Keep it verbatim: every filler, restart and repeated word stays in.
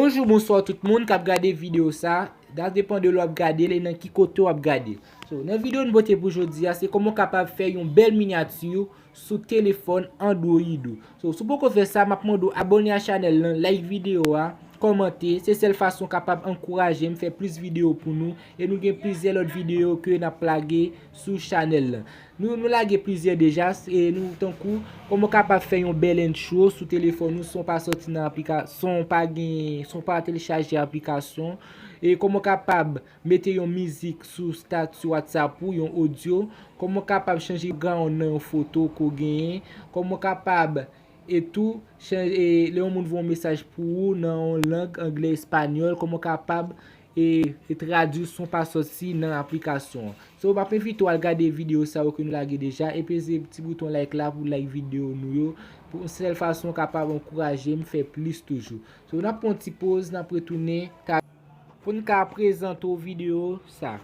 Bonjou, bonswa tout moun k ap gade videyo sa. Sa depann de lè w ap gade l e nan ki kote w ap gade. So, nan videyo nou pote pou jodi a, se kòman w kapab fè yon bèl minyati sou telefòn Android ou. So, si w poko fè sa, m ap mande w abòne a chanèl lan, like videyo a, kòmante. Se sèl fason w kapab ankouraje m fè plis videyo pou nou. E nou gen plizyè lòt videyo ke n ap lage sou chanèl lan. Nou, nou lage plizyè deja, e nou tankou, kòman w kapab fè yon bèl intro sou telefòn ou san w pa sòti nan aplika-, san w pa gen, san w pa telechaje aplikasyon, e kòman w kapab mete yon mizik sou stati WhatsApp ou, yon odyo, kòman w kapab chanje background nan yon foto ke w genyen, kòman w kapab, e tou, chanje, e, lè yon moun voye yon mesaj pou ou nan yon lang, anglè, espanyòl, kòman w kapab e, e tradui san w pa sòti nan aplikasyon an. So, m ap envite w al gade videyo sa yo ke nou lage deja, e peze ti bouton like la pou like videyo nou yo. Pou yon sèl fason w kapab ankouraje m fè plis toujou. So, n ap pran yon ti poz, n ap retounen ka, pou n ka prezante w videyo sa.